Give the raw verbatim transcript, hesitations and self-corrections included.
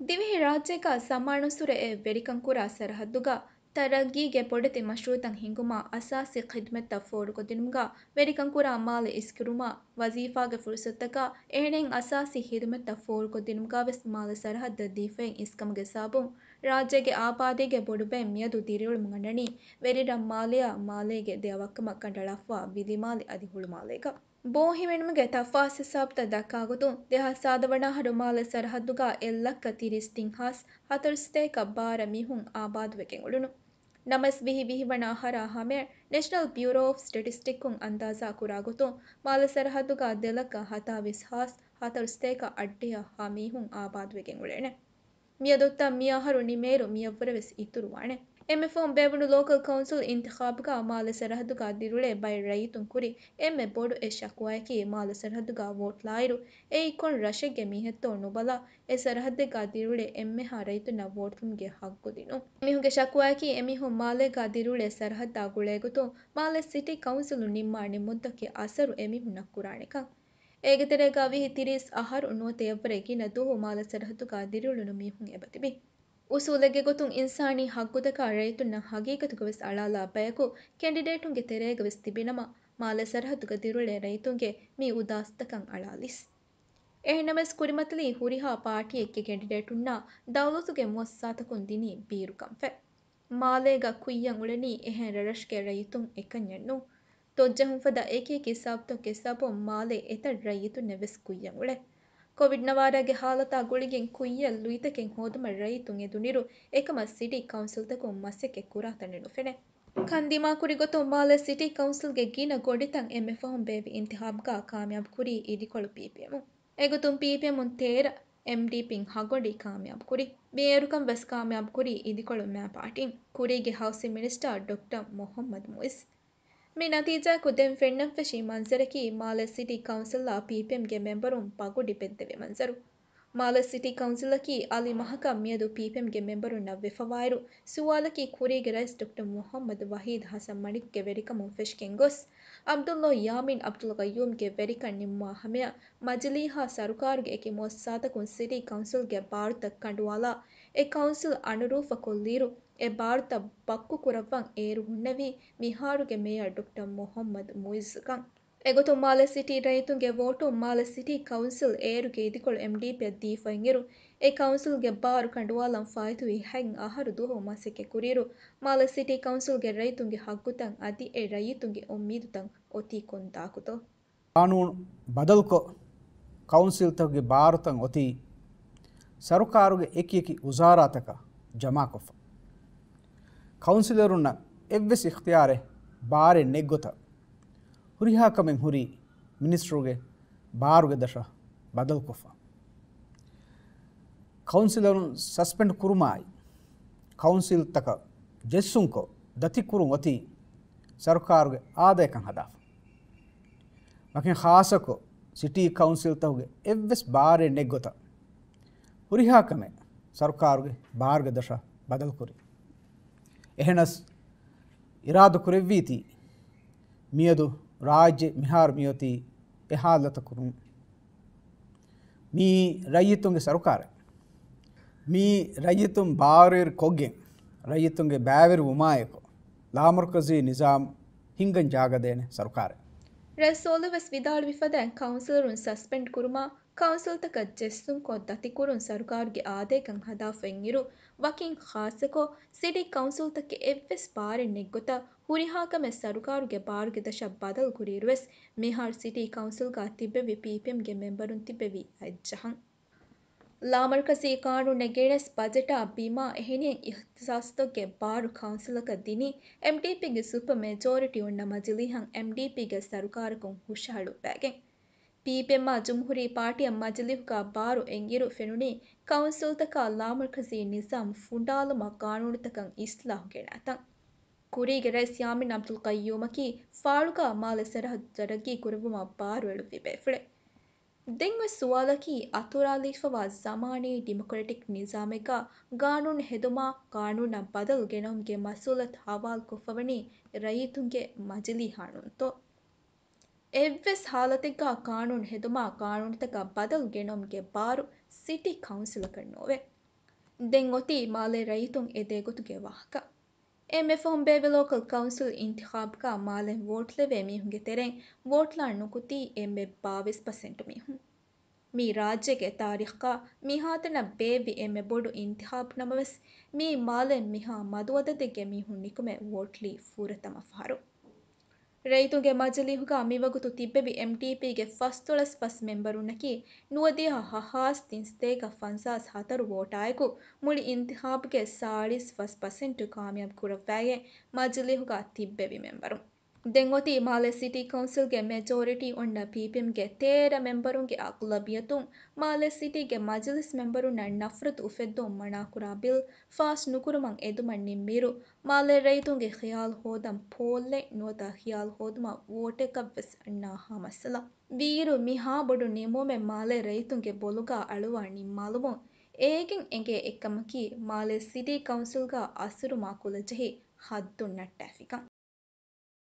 ދިވެހިރާއްޖޭގަ ސަމާނުސުރެ އެ ވެރިކަންކުރާ ސަރަހައްދުގަ ތަރައްގީގެ ބޮޑެތި މަޝްރޫއުތައް ހިންގުމާ އަސާސީ ޚިދުމަތްތައް ފޯރުކޮށްދިނުމުގަ ވެރިކަންކުރާ މާލެ އިސްކުރުމާ، ވަޒީފާގެ ފުރުސަތުތަކާ އެހެނިހެން އަސާސީ ޚިދުމަތްތައް ފޯރުކޮށްދިނުމުގަވެސް މާލެ ސަރަހައްދަށް ދީފައި އިސްކަމުގެ ސަބަބުން ރާއްޖޭގެ އާބާދީގެ ބޮޑުބައެއް މިއަދު ދިރިއުޅެމުން އަންނަނީ ވެރިރަށް މާލެއާ މާލޭގެ ދެ އަވަށްކަމަށް ކަނޑައަޅާފަވާ ވިލިމާލެ އަދި ހުޅުމާލޭގަ. ބޯހިމެނުމުގެ ތަފާސް ހިސާބުތައް ދައްކާގޮތުން، ދެހާސް ސާދަ ވަނަ އަހަރު މާލެ ސަރަހައްދުގަ އެއް ލައްކަ ތިރީސް ތިން ހާސް ހަތަރު ސަތޭކަ ބާރަ މީހުން އާބާދުވެގެން އުޅުނު. ނަމަވެސް ވިހި ވިހި ވަނަ އަހަރާ ހަމަޔަށް ނެޝަނަލް ބިއުރޯ އޮފް ސްޓެޓިސްޓިކުން އަންދާޒާ ކުރާގޮތުން، މާލެ ސަރަހައްދުގަ ދެ ލައްކަ ހަތާވީސް ހާސް ހަތަރު ސަތޭކަ އަށްޑިހަ ހަ މީހުން އާބާދުވެގެން އުޅޭނެ. މިއަދު އޮތްތަން މި އަހަރު ނިމޭއިރު މިއަށްވުރެވެސް އިތުރުވާނެ. އެންމެ ފަހުން ބޭއްވުނު ލޯކަލް ކައުންސިލް އިންތިޚާބުގަ މާލެ ސަރަހައްދުގަ ދިރިއުޅޭ ބައެއް ރައްޔިތުން ކުރި އެންމެ ބޮޑު އެއް ޝަކުވާއަކީ، މާލެ ސަރަހައްދުގަ ވޯޓްލާއިރު އެއީ ކޮން ރަށެއްގެ މީހެއްތޯ ނުބަލާ، އެ ސަރަހައްދެއްގަ ދިރިއުޅޭ އެންމެހާ ރައްޔިތުންނަށް ވޯޓްލުމުގެ ހައްގު ދިނުން. މީހުންގެ ޝަކުވާއަކީ، އެމީހުން މާލޭގަ ދިރިއުޅޭ ސަރަހައްދާ ގުޅޭގޮތުން މާލެ ސިޓީ ކައުންސިލުން ނިންމާ ނިންމުންތަކުގެ އަސަރު އެމީހުންނަށް ކުރާނެކަން. އޭގެ ތެރޭގަ ވިހި ތިރީސް އަހަރު ނުވަތަ އެއަށްވުރެ ގިނަ ދުވަހު މާލެ ސަރަހައްދުގަ ދިރިއުޅުނު މީހުން އެބަތިބި. އުސޫލެއްގެ ގޮތުން އިންސާނީ ހައްގުތަކާ ރައްޔިތުންނަށް ހަގީގަތުގަވެސް އަޅާލާ ބަޔަކު ކެންޑިޑޭޓުންގެ ތެރޭގަވެސް ތިބިނަމަ، މާލެ ސަރަހައްދުގަ ދިރިއުޅޭ ރައްޔިތުންގެ މި އުދާސްތަކަށް އަޅާލީސް. އެހެންނަމަވެސް ކުރިމަތިލީ ހުރިހާ ޕާޓީއެއްގެ ކެންޑިޑޭޓުންނާ ދައުލަތުގެ މުއައްސަސާތަކުން ދިނީ ބީރުކަންފަތް. މާލޭގަ ކުއްޔަށް އުޅެނީ އެހެން ރަށްރަށުގެ ރައްޔިތުން އެކަންޏެއް ނޫން. ދޮށްޖެހުން ފަދަ އެކި އެކި ސަބަބުތަކުގެ ސަބަބުން މާލޭ އެތައް ރައްޔިތުންނެއް ވެސް ކުއްޔަށް އުޅޭ. ކޮވިޑް ނަވާރަގެ ހާލަތާ ގުޅިގެން ކުއްޔަށް ލުއިތަކެއް ހޯދުމަށް ރައްޔިތުން އެދުނިރު، އެކަމަށް ސިޓީ ކައުންސިލްތަކުން މަސައްކަތް ކުރާ ތަނެއް ނުފެނޭ. ކަން ދިމާކުރި ގޮތުން މާލޭ ސިޓީ ކައުންސިލްގެ ގިނަ ގޮނޑިތައް އެންމެ ފަހުން ބޭއްވި އިންތިޚާބުގަ ކާމިޔާބު ކުރީ އިދިކޮޅު ޕީޕީއެމުން. އެގޮތުން ޕީޕީއެމުން ތޭރަ، އެމްޑީޕީން ހަ ގޮނޑި ކާމިޔާބު ކުރީ. މި އޭރުކަން ވެސް ކާމިޔާބު ކުރީ އިދިކޮޅު މޭ ޕާޓީން. ކުރީގެ ހައުސިން މިނިސްޓަރ ޑޮކްޓަރ މުހައްމަދު މުއިއްޒު. މި ނަތީޖާއަކު ދެން ފެންނަންފެށި މަންޒަރަކީ، މާލެ ސިޓީ ކައުންސިލްއާ ޕީޕީއެމްގެ މެމްބަރުން ޕަގުޑި ބެއްދެވި މަންޒަރު. މާލެ ސިޓީ ކައުންސިލަކީ އަލި މަހަކަށް މިއަދު ޕީޕީއެމްގެ މެމްބަރުންނަށް ވެފަވާއިރު، ސުވާލަކީ ކުރީގެ ރައީސް ޑޮކްޓަރ މުހައްމަދު ވަހީދު ހަސަން މަނިކުގެ ވެރިކަމުން ފެށިގެން ގޮސް، އަބްދުﷲ ޔާމީން އަބްދުލް ޤައްޔޫމްގެ ވެރިކަން ނިންމުވާ ހަމަޔަށް މަޖިލީހާ ސަރުކާރުގެ އެކި މުއައްސަސާތަކުން ސިޓީ ކައުންސިލްގެ ބާރުތައް ކަނޑުއަޅާ، އެ ކައުންސިލް އަނުރޫފަކޮށްލިއިރު، އެ ބާރުތައް ބައްކު ކުރައްވަން އޭރު ހުންނެވީ މިހާރުގެ މޭޔަރ ޑޮކްޓަރ މުހައްމަދު މުއިއްޒު ކަން. އެގޮތުން މާލެ ސިޓީ ރައްޔިތުންގެ ވޯޓުން މާލެ ސިޓީ ކައުންސިލް އޭރުގެ އިދިކޮޅު އެމްޑީޕީއަށް ދީފައިންއިރު، އެ ކައުންސިލްގެ ބާރު ކަނޑުއަޅަން ފާއިތުވި ހަތް އަހަރު ދުވަހު މަސައްކަތް ކުރިއިރު، މާލެ ސިޓީ ކައުންސިލްގެ ރައްޔިތުންގެ ހައްގުތައް އަދި އެ ރައްޔިތުންގެ އުއްމީދުތައް އޮތީ ކޮން ދާކުތޯ؟ ޤާނޫނު ބަދަލުކޮށް، ކައުންސިލްތަކުގެ ބާރުތައް އޮތީ ސަރުކާރުގެ އެކި އެކި ވުޒާރާތަކަށް ޖަމާކޮށްފަ. ކައުންސިލަރުންނަށް އެއްވެސް އިޚްތިޔާރެއް ބާރެއް ނެތްގޮތަށް، ހުރިހާ ކަމެއް ހުރީ މިނިސްޓަރުގެ ބާރުގެ ދަށަށް ބަދަލުކޮށްފަ. ކައުންސިލަރުން ސަސްޕެންޑް ކުރުމާއި، ކައުންސިލްތަކަށް ޖެއްސުންކޮށް، ދަތިކުރުން އޮތީ ސަރުކާރުގެ އާދަޔަކަށް ހަދާފަ. ވަކިން ޚާއްޞަކޮށް، ސިޓީ ކައުންސިލްތަކުގެ އެއްވެސް ބާރެއް ނެތްގޮތަށް، ހުރިހާ ކަމެއް ސަރުކާރުގެ ބާރުގެ ދަށަށް ބަދަލުކުރި. އެހެނަސް، އިރާދަ ކުރެއްވީތީ، މިއަދު ރާއްޖެ މިހާރު މިއޮތީ އެ ހާލަތަކުން. މީ ރައްޔިތުންގެ ސަރުކާރެއް. މީ ރައްޔިތުން ބާރުވެރި ކޮށްގެން، ރައްޔިތުންގެ ބައިވެރިވުމާއެކު، ލާމަރުކަޒީ ނިޒާމް ހިންގަން ޖާގަދޭނެ ސަރުކާރެއް. ރަސޫލު ވެސް ވިދާޅުވި ފަދައިން، ކައުންސިލަރުން ސަސްޕެންޑް ކުރުމާ، ކައުންސިލްތަކަށް ޖެއްސުންކޮށް، ދަތިކުރުން ސަރުކާރުގެ އާދަޔަކަށް ހަދާފައިން އިރު، ވަކިން ޚާއްޞަކޮށް، ސިޓީ ކައުންސިލްތަކެއް އެއްވެސް ބާރެއް ނެތްގޮތަށް، ހުރިހާ ކަމެއް ސަރުކާރުގެ ބާރުގެ ދަށަށް ބަދަލު ކުރިއިރުވެސް، މިހާރު ސިޓީ ކައުންސިލްގަ ތިއްބެވި ޕީޕީއެމްގެ މެމްބަރުން ތިއްބެވީ އަތްޖަހަން. ލާމަރުކަޒީ ޤާނޫނެއް ގެނެސް ބަޖެޓާ ބިމާ އެހެނިހެން އިޚްތިޞާޞްތަކުގެ ބާރު ކައުންސިލަކަށް ދިނީ، އެމްޑީޕީގެ ސުޕަ މެޖޯރިޓީ އޮންނަ މަޖިލީހަށް އެމްޑީޕީގެ ސަރުކާރަކުން ހުށަހަޅުއްވައިގެން. ޕީޕީއެމްއާ ޖުމްހޫރީ ޕާޓީއަށް މަޖިލީހުގަ ބާރު އެންއިރު ފެނުނީ ކައުންސިލްތަކާ ލާމަރުކަޒީ ނިޒާމް ފުނޑާލުމަށް ޤާނޫނުތަކަށް އިޞްލާޙު ގެނައިތަން. ކުރީގެ ރައީސް ޔާމީން އަބްދުލް ޤައްޔޫމަކީ ފާޅުގަ މާލެ ސަރަހައްދު ތަރައްގީ ކުރެއްވުމަށް ބާރު އެޅުއްވި ބޭފުޅެއް. ދެންވެސް ސުވާލަކީ، އަތުރާލީފަވާ ޒަމާނީ ޑިމޮކްރެޓިކް ނިޒާމެއްގަ ޤާނޫނު ހެދުމާ، ޤާނޫނަށް ބަދަލު ގެނައުމުގެ މަސްއޫލިއްޔަތު ހަވާލުކޮށްފަވަނީ ރައްޔިތުންގެ މަޖިލީހާ ނޫންތޯ؟ އެއްވެސް ހާލަތެއްގަ ޤާނޫނު ހެދުމާ، ޤާނޫނުތަކަށް ބަދަލު ގެނައުމުގެ ބާރު ސިޓީ ކައުންސިލަކަށް ނޯވޭ. ދެން އޮތީ މާލޭ ރައްޔިތުން އެދޭ ގޮތުގެ ވާހަކަ. އެންމެ ފަހުން ބޭއްވި ލޯކަލް ކައުންސިލް އިންތިޚާބުގަ މާލެން ވޯޓް ލެވޭ މީހުންގެ ތެރެއިން ވޯޓްލާން ނުކުތީ އެންމެ ބާވީސް ޕަސެންޓު މީހުން. މީ ރާއްޖޭގެ ތާރީޚްގަ މިހާތަނަށް ބޭއްވި އެންމެ ބޮޑު އިންތިޚާބު ނަމަވެސް، މީ މާލެން މިހާ މަދު އަދަދެއްގެ މީހުން ނިކުމެ ވޯޓްލީ ފުރަތަމަ ފަހަރު. ރައްޔިތުންގެ މަޖިލީހުގަ މިވަގުތު ތިއްބެވި އެމްޑީޕީގެ ފަސްދޮޅަސް ފަސް މެމްބަރުންނަކީ ނުވަދިހަ ހަހާސް ތިންސަތޭކަ ފަންސާސް ހަތަރު ވޯޓާއެކު، މުޅި އިންތިޚާބުގެ ސާޅީސް ފަސް ޕަސެންޓު ކާމިޔާބު ކުރައްވައިގެން މަޖިލީހުގަ ތިއްބެވި މެމްބަރުން. ދެން އޮތީ މާލެ ސިޓީ ކައުންސިލްގެ މެޖޯރިޓީ އޮންނަ ޕީޕީއެމްގެ ތޭރަ މެމްބަރުންގެ އަޣުލަބިއްޔަތުން މާލެ ސިޓީގެ މަޖިލިސް މެމްބަރުންނަށް ނަފްރަތު އުފެއްދުން މަނާކުރާ ބިލް ފާސް ނުކުރުމަށް އެދުމަށް ނިންމިއިރު، މާލެ ރައްޔިތުންގެ ޚިޔާލު ހޯދަން ޕޯލްއެއް ނުވަތަ ޚިޔާލު ހޯދުމަށް ވޯޓެއްގަވެސް ނާހާ މައްސަލަ. ވީއިރު މިހާ ބޮޑު ނިމުމެއް މާލެ ރައްޔިތުންގެ ބޮލުގަ އަޅުވާ ނިންމާލުމުން އޭގެން އެނގޭ އެއްކަމަކީ މާލެ ސިޓީ ކައުންސިލްގަ އަސަރު މާކުލަޖެހި ހައްދުން ނައްޓާފިކަން.